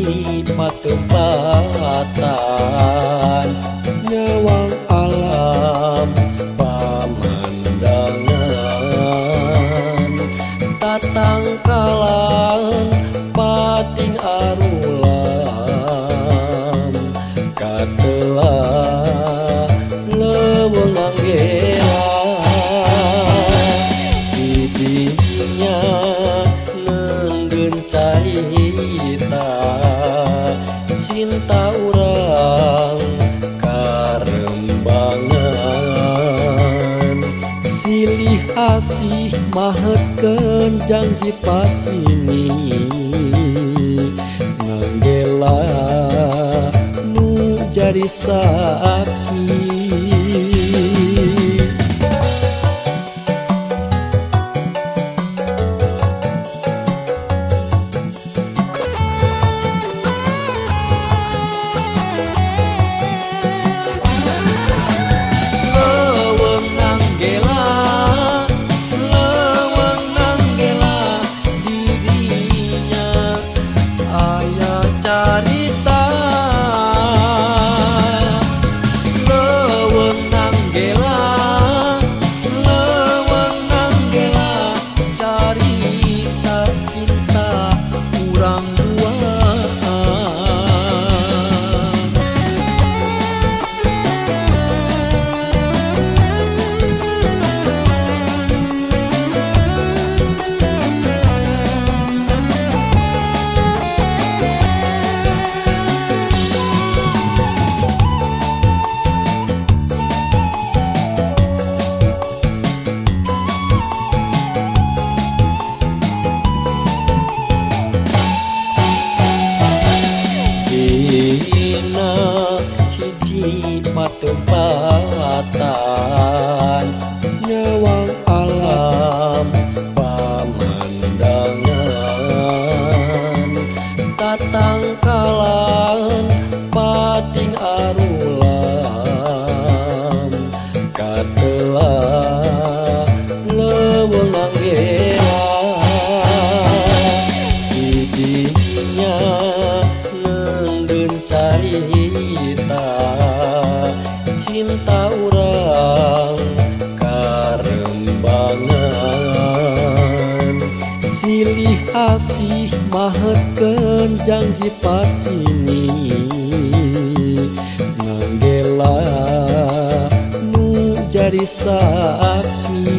hiji patempatan nyawang alam pamandangan tatangkalan pating arulam katela leuweung anggela di dinya neunggeun carita cinta urang karembangan silih asih mahetkeun janji pasini nanggela nu jadi saksi. Dina hiji patempatan nyawang alam pamandangan tatangkalan pating arulam katela leuweung anggela di dinya carita cinta urang karembangan silih asih mahetkeun janji pasini nanggela nu jadi saksi.